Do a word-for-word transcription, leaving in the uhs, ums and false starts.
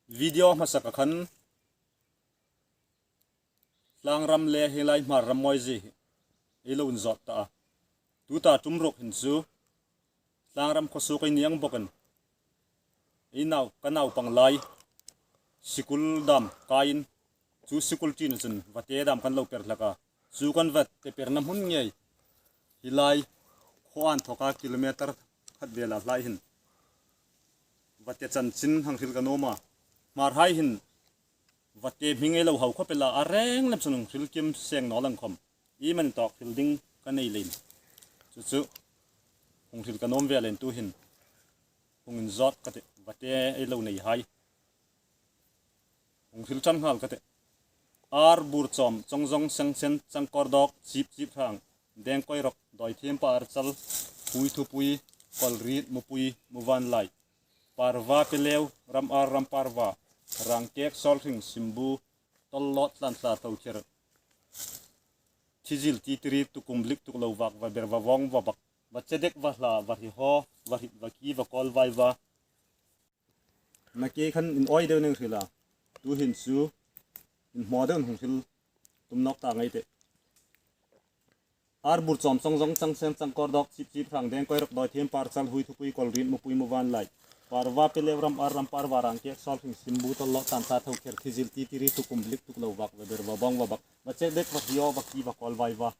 Video hmasa ka khan tlangram le hi lai Hmar ram mawi zie hi ei lo inzawt ta a. Tuta tum ruok hin chu tlangram khaw suok ei ni ang bawkin, ei nau, ka naupang lai sikul dam kaiin, chu sikul tina chun vate dam kan lo per hlak a. Chu kan vate perna hmun ngei hi lai khaw an thawka kilometer khat vela hlai hin vate chanchin hang hril ka nuom a. Hmarhai hin vate hming ei lo hau khawp el a, a reng lem chun hung hril kim seng naw lang khawm, i man tawk hril ding ka nei leiin chu chu hung hril ka nuom ve leiin tu hin hung inzawt ka tih. Vate ei lo nei hai hung hril ṭan nghal ka tih. Ar, Burchawm, Chawngzawng, Sengsen, Changkawrdawk, Chip, Chiphrang, Dengkawirawk, Dawithiem, Parchal, Huithupui, Kawlrit, Mupui, Muvanlai, Parva, Peleu, Ramar, Ramparva, Rangkek, Sawlhring, Simbu, Tawllawt, Tlanthla, Thokher, Thizil, Titiri, Tukum, Lik, Tuklo, Vak, Vaber, Vavawng, Vabak, Vachedek, Vahla, Varhihaw, Vahrit, Vaki, Vakawl, Vaiva. Nakie khan inawi deuin hril a, tu hin chu inhmaw deuin hung hril tum nawk ta ngei tih. Ar, Burchawm, Chawngzawng, Changsen, Changkawrdawk, Chip, Chiphrang, Dengkawirawk, Dawithiem, Parchal, Huithupui, Kawlrit, Mupui, Muvanlai, Parva, Peleu, Ramar, Ramparva, Rangkek, Sawlhring, Simbu, Tawllawt, Tlanthla, Thokher, Thizil, Titiri, Tukum, Lik, Tuklo, Vak, Vaber, Vavawng, Vabak, Vachedek, Varhihaw, Vaki, Vakawl, Vaiva.